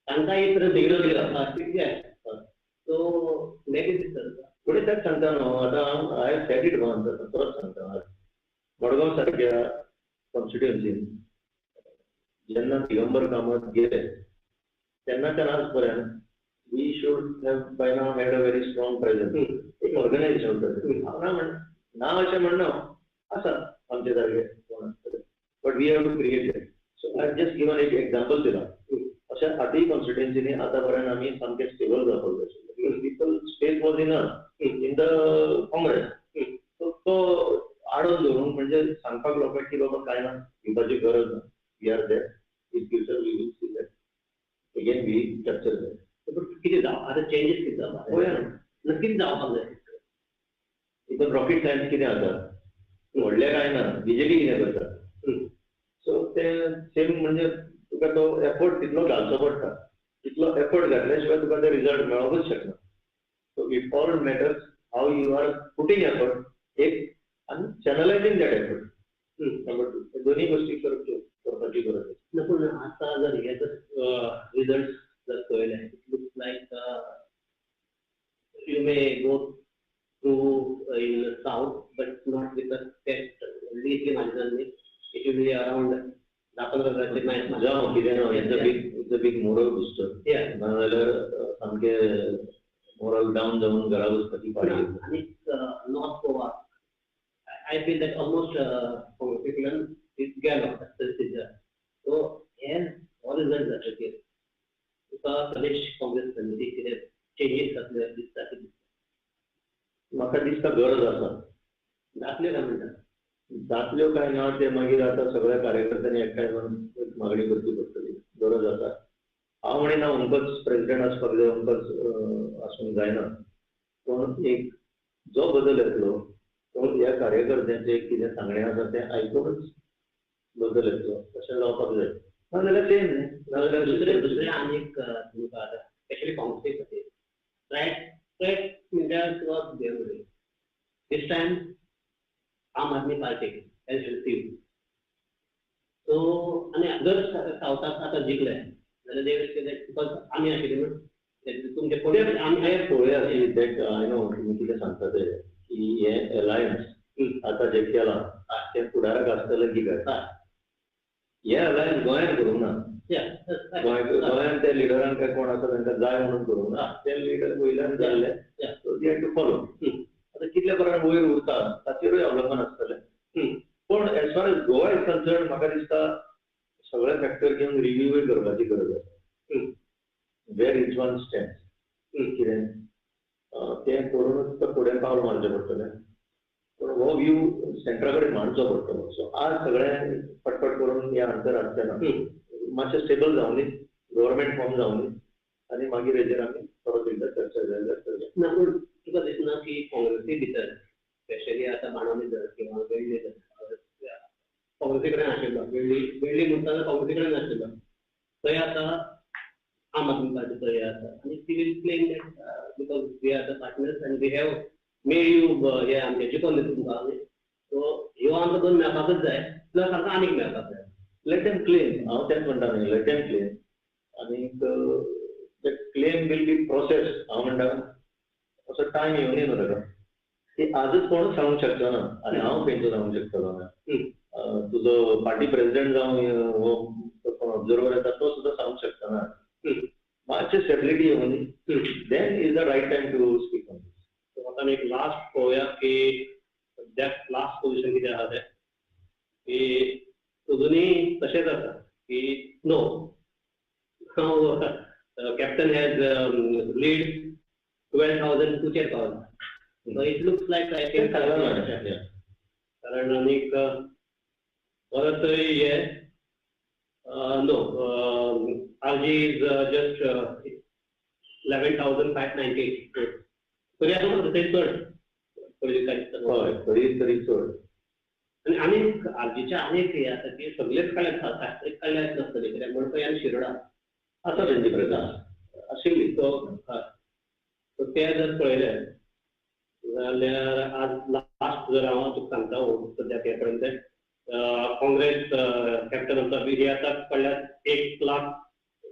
तांकां एक सिग्नल दिलो. सो फुडें कितें दिसता तुका? फुडें तेंच सांगता न्हू आतां हांव I have said it once, आतां परत सांगता. मडगांव सारक्या कॉन्स्टिट्युएन्सीन जेन्ना दिगंबर कामत गेले तेन्नाच्यान आज पर्यंत we should have by now had a very strong presence, एक ऑर्गनायझेशन प्रेझन्स. हांव ना म्हण ना अशें म्हणना, आसा आमचे सारके कोण आसतले, but we have to create that. So I just given एक एक्झाम्पल दिला. अशा 8 कॉन्स्टिट्युएन्सीनी आतां पर्यंत आमी सामके स्टेबल जावपाक जाय आशिल्ले because people faith was in us, in the Congress. So तो आडोवन दवरूंक म्हणजे सांगपाक लोकांक की बाबा कांय ना, भिवपाची गरज ना, we are there, in future we will see that again we capture that. कितें जावं आतां चेंजीस कितें जावपाक पळोवया न्हू, कितें जावपाक जाय? इतून रॉकेट सायन्स कितें आसा, व्हडलें कांय ना, बीजेपी कितें करता. सो तें सेम म्हणजे तुका तो एफर्ट तितलो घालचो पडटा, तितलो एफर्ट घातल्या शिवाय तुका ते रिजल्ट मेळोवंकच शकना. So it all matters how you are putting effort एक आनी चॅनलायझींग that effort number 2. दोन्ही गोष्टी करपाची गरज आसा. पूण आतां जर हे जर रिजल्ट जर पळयले, it looks like you may go through in south but not with a test व्हडली इतली मार्जिनान न्ही, it will be around 10-15 हजाराचे मॅच. जावं कितें ना, it's a big moral booster. नाजाल्यार सामकें मोरल डावन जावन घरा वचपाची पाळी. आनी North Goa I feel that almost काँग्रेसीकडेन गेलो परिस्थिती. सो हे हो रिजल्ट जातकीर तुका प्रदेश काँग्रेस समिती कितें चेंजीस जातले दिसता? कितें म्हाका दिसता गरज आसा. जातल्यो काय म्हणटा? जातल्यो काय ना ते मागीर आतां सगळ्या कार्यकर्त्यांनी एकठांय येवन मागणी करची पडटली. गरज आसा. हांव म्हणिना अमकोच प्रेजिडेंट आसपाक जाय, अमकोच आसूंक जायना, पूण एक जो बदल येतलो तो ह्या कार्यकर्त्यांचें कितें सांगणें आसा तें आयकूनच बदल येतलो तशें जावपाक जाय. नाजाल्यार सेम न्ही, नाजाल्यार दुसरें दुसरें आनी एक तुमकां आतां स्पेशली काँग्रेसी खातीर ट्रॅक म्हणल्यार तुका देव this time Aam Aadmi Party has received. So आनी जर सावथाक आतां जिखले जाल्यार they will say that because आमी आशिल्ले म्हूण तुमचे कोण आमी पळोवया that I know तुमी कितें सांगता ते की हें अलायन्स आतां जें केलां तें फुडाराक आसतलें की काय. हें अलायन्स गोंयांत करूंक ना, गोंयांत त्या लिडरांक काय कोण आसा तांकां जाय म्हणून करूंक ना, ते लिडर वयल्यान जाल्ले, so they had to follow. आतां कितल्या प्रमाण वयर उरता ताचेरूय अवलंबून आसतलें. पूण as far as Goa is concern म्हाका दिसता सगळे फॅक्टर घेवन रिव्यूय करपाची गरज आसा. वेर इच वन स्टँड कितें तें करूनच तर फुडें पावल मारचें पडटलें. पूण हो व्यू सेंटरा कडेन मांडचो पडटलो. सो आज सगळें फटफट करून हे आन्सर आसचें ना, मातशें स्टेबल जावनी, गव्हर्मेंट फॉर्म जावनी आनी मागीर हेजेर आमी परत एकदां चर्चा जाय जाल्यार करया. ना, पूण तुका दिसना की काँग्रेसी भितर स्पेशली आतां बाणावली धर किंवा वेळ्ळी धर, काँग्रेसी कडेन आशिल्लो, वेळ्ळी म्हणटा काँग्रेसी कडेन आशिल्लो, थंय आतां आम आदमी पार्टीचो हे आसा आनी ती will claim that because we are the partners and we have made you हे आमचें जिखोन दिता तुमकां आमी, सो ह्यो आमकां दोन मेळपाकच जाय, प्लस आमकां आनीक मेळपाक जाय. लेट देम क्लेम, हांव तेंच म्हणटा न्ही, लेट देम क्लेम आनीक the claim will be process. हांव म्हणटा असो टायम येवनी न्हू ताका की आजच कोणूच सांगूंक शकचो ना आनी हांव खंयचो सांगूंक शकतलो ना. तुजो पार्टी प्रेसिडेंट जावं हो कोण ऑब्जर्वर आसा तो सुद्दां सांगूंक शकचो ना. मातशें stability येवनी, then is the right time to speak on this. आतां एक लास्ट पळोवया की सद्याक लास्ट पोझिशन कितें आसा तें, की अजुनूय तशेंच आसा की no captain has lead 12,000 टूचेर पावला. So it looks like I think कारण आनीक परत हे no RG is just 11,598 तरी आसा थंय चड हय, तरी तरी चड. आनी आनीक आरजीचे आनीक हे आसा की सगळेच काडल्यात, शास्त्रीक काडल्यात नासतले कित्याक मडकय आनी शिरोडा आसा तेंची प्रेझन्स आशिल्ली. सो ते जर पळयले जाल्यार आज लास्ट जर हांव तुका सांगता सद्याक हे पर्यंत काँग्रेस कॅप्टन आमचो हे आतां पडल्यात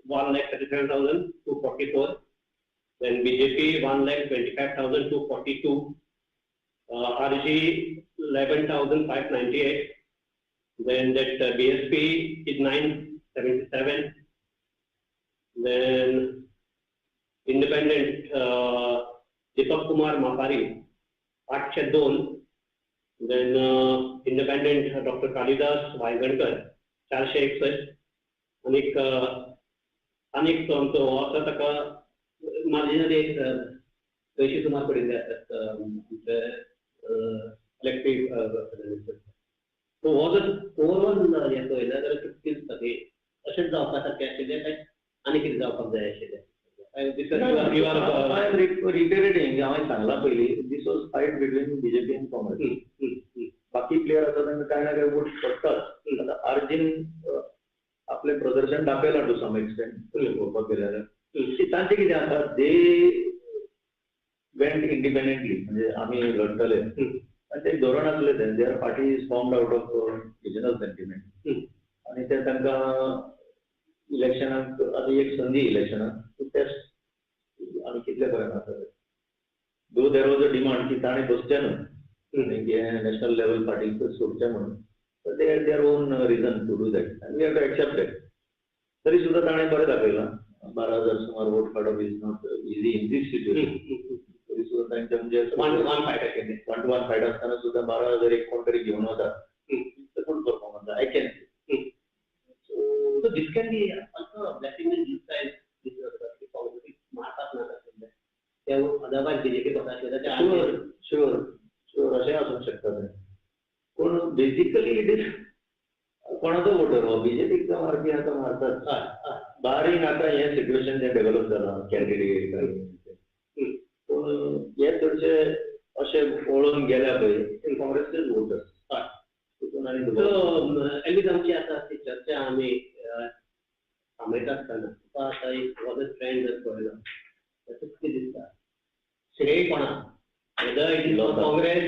1,01,37,244, then BJP 1,25,242, RG 11,598, then that BSP is 977, then independent Deepak Kumar Mapari 802, then independent Dr. Kalidas Vaigankar 461, आनीक आनीक तो आमचो हो आसा ताका मार्जिनली एक पयशे सुमार पडिल्ले आसात आमचे इलेक्टीव. सो हो जर ओवरऑल हें पळयलें जाल्यार तुका कितें दिसता की अशेंच जावपा सारकें आशिल्लें काय आनी कितें जावपाक जाय आशिल्लें? I am reiterating, हांवें सांगलां पयलीं, this was fight between BJP and Congress. बाकी प्लेयर आसा तांकां कांय ना कांय वोट पडटाच. आतां आरजीन आपलें प्रदर्शन दाखयलां टू सम एक्सटेंट पळोवपाक गेल्यार तांचें कितें आसा, they went independently, म्हणजे आमी लढटले आनी तें धोरण आसलें तें, their party is formed out of regional sentiment आनी ते तांकां इलेक्शनाक आतां एक संदी इलेक्शनाक टू टेस्ट आमी कितले पर्यंत आसा ते. Though there was a demand की ताणें बसचें न्हू, हें नॅशनल लेवल पार्टीक सोडचें म्हणून, but they had their own reason to do that and we have to accept that. तरी सुद्दां ताणें बरें दाखयलां, 12,000 सुमार वोट काडप is not easy in this situation. तरी सुद्दां तांचे म्हणजे 1-1 फायट आशिल्लें, 1-1 फायट आसतना सुद्दां 12,000 एक कोण तरी घेवन वता, it's a good performance, I can see. So this can be also a blessing in disguise. मारपाक नाका आशिल्लें ते, अदरवायज बीजेपी वता आशिल्लें. शुअर शुअर शुअर, अशें आसूंक शकता तें. पूण बेजिकली it is कोणाचो वोटर हो बीजेपीक मारपी आतां मारतात, बारी नाका हें सिट्युएशन जें डेव्हलप जालां कॅन्डिडेट आनी, पूण हे चडशे अशे वळोवन गेल्या पळय ते काँग्रेसचेच वोटर. तितून आनी एलीज आमची आतां ती चर्चा आमी थांबयता आसतना तुका आतां एक वॉज ट्रेंड जर पळयलो जाल्यार तुका कितें दिसता, श्रेय कोणाक, whether it is for Congress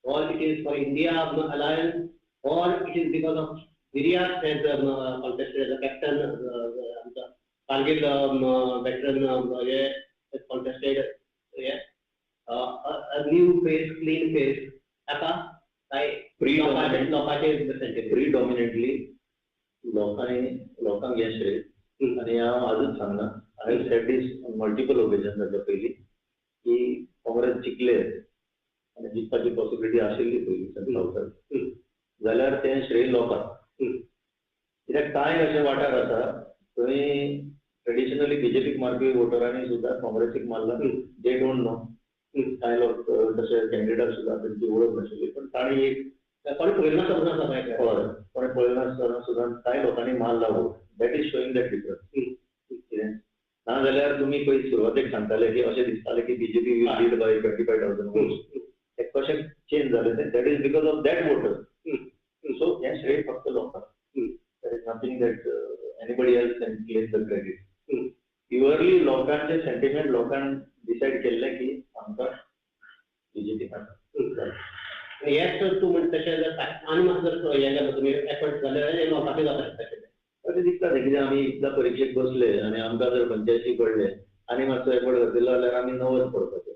or it is for India Alliance or it is because of Viriato has contested as a captain, Kargil veteran has contested a new face, clean face, ताका काय लोकांचे प्रिडॉमिनेटली लोकांनी लोकांक हें श्रेय. आनी हांव आजूच सांगना, I have said this on multiple occasion ताच्या पयलीं की काँग्रेस जिखले आनी जिखपाची पॉसिबिलिटी आशिल्ली पयलीं सावथाक, जाल्यार तें श्रेय लोकांक. कित्याक कांय अशे वाठार आसा थंय ट्रेडिशनली बीजेपीक मारपी वोटरांनी सुद्दां काँग्रेसीक मारला, they don't know. कांय लोक तशे कॅन्डिडेट सुद्दां तेंची वळख नाशिल्ली, पण तांणी एक कोणी पळयलो नासतना सगळ्याक. हय, कोणी पळयलो नासतना सुद्दां कांय लोकांनी मारला vote. That is showing that difference. कितें ना जाल्यार तुमी पळय सुरवातेक सांगताले की अशें दिसतालें की BJP will lead by 25,000 votes. ते कशें चेंज जालें तें, that is because of that voter. So हें श्रेय फक्त लोकांक. There is nothing that anybody else can claim the credit. Purely लोकांचे सेंटिमेंट, लोकांक डिसायड केल्लें की आमकां बीजेपी नाका. आनी हेच तूं म्हणटा तशें जर आनी मातसो जर हें जालें, तुमी एफर्ट जाल्यार हें लोकांकूय जाता तशें. अशें दिसता तें, कित्याक आमी एकदां परिक्षेक बसले आनी आमकां जर 85 पडले आनी मातसो एफर्ट घातलो जाल्यार आमी 90 पडपाचे.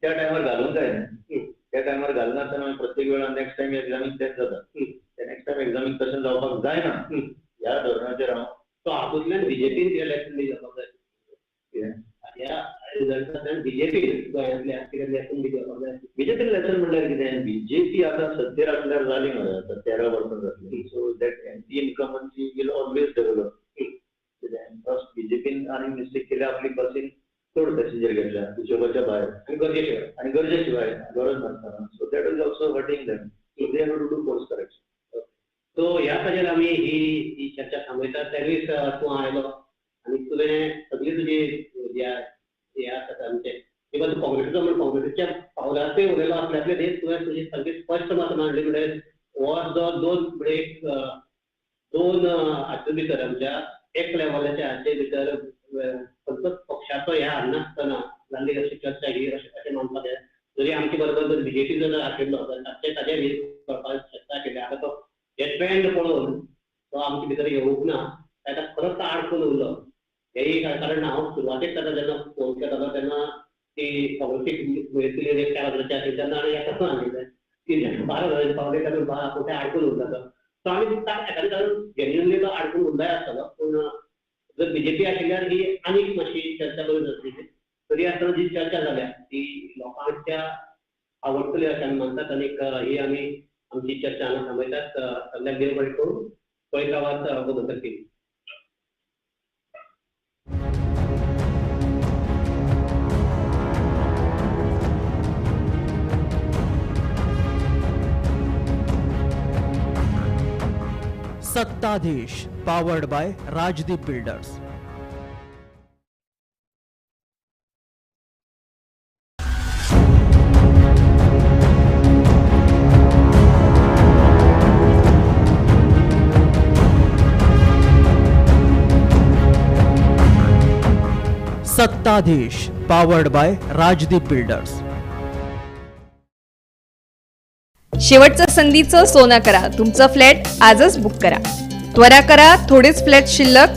त्या टायमार घालूंक जाय न्हू. त्या टायमार घालनासतना मागीर प्रत्येक वेळा नेक्स्ट टायम एग्जामीक तेंच जाता. ते नेक्स्ट टायम एग्जामीक तशें जावपाक जायना ह्या धोरणाचेर हांव. सो हातूंतल्यान बीजेपीन कितें लेसन बी घेवपाक जाय? कितें? ह्या रिजल्टांतल्यान बीजेपीन गोंयांतल्या कितें लेसन बी घेवपाक जाय? बीजेपीन लेसन म्हणल्यार कितें, बीजेपी आतां सत्तेर आसल्यार जाली मरे, आतां 13 वर्सां जातली. So that anti incumbency will always develop. कितें फर्स्ट बीजेपीन आनी मिस्टेक केल्या, आपली बसीन चड पॅसेंजर घेतल्या हिशोबाच्या भायर आनी गरजे शिवाय, आनी गरजे शिवाय, गरज नासतना. So that is also hurting them. So they have to do course correction. So ह्या खातीर आमी ही चर्चा थांबयतात. त्या दीस तूं आयलो आनी तुवें सगळी तुजी हे आसा आमचे, इवन तूं काँग्रेसीचो म्हण काँग्रेसीच्या पावलाचेर उलयलो आसल्यातले दीस तुवें तुजी सामकी स्पश्ट मत मांडली. म्हणजे हो जो दोन म्हणजे एक दोन हातूंत भितर आमच्या एक लेवलाच्या हाचे भितर खंयचोच पक्षाचो हे हाडनासतना जाल्ली अशी चर्चा ही अशें मानपाक जाय. जरी आमचे बरोबर जर बीजेपी जर आशिल्लो जाल्यार ताचे हे कळपाक शकता आशिल्लें. आतां तो हे ट्रेंड पळोवन तो आमचे भितर येवंक ना, ताका खरोच आडकून उरलो. हेय कारण हांव सुरवातेक ताका जेन्ना फोन केलो तेन्ना ती काँग्रेसीक मेळटली एक 4,000 आशिल्ली तेन्ना आनी एका सांगिल्लें की 12,000 पावले तातूंत कुठे आडकून उरला तो. सो आमी एखादें कारण जेन्युनली तो आडकून उरलाय आसतलो, पूण जर बीजेपी आशिल्ल्यार ही आनीक मातशी चर्चा करूं जातली. तरी आसतना जी चर्चा जाल्या ती लोकांच्या आवडटली अशें आमी मानतात आनीक ही आमी आमची चर्चा हांगा थांबयतात. सगळ्यांक देव बरें करूं. पळयत रावात Gomantak TV. Sattadhish powered by Rajdeep builders. Sattadhish powered by Rajdeep builders. शेवटचं संधीचं सोनं करा, तुमचं फ्लॅट आजच बुक करा. त्वरा करा, थोडेच फ्लॅट शिल्लक.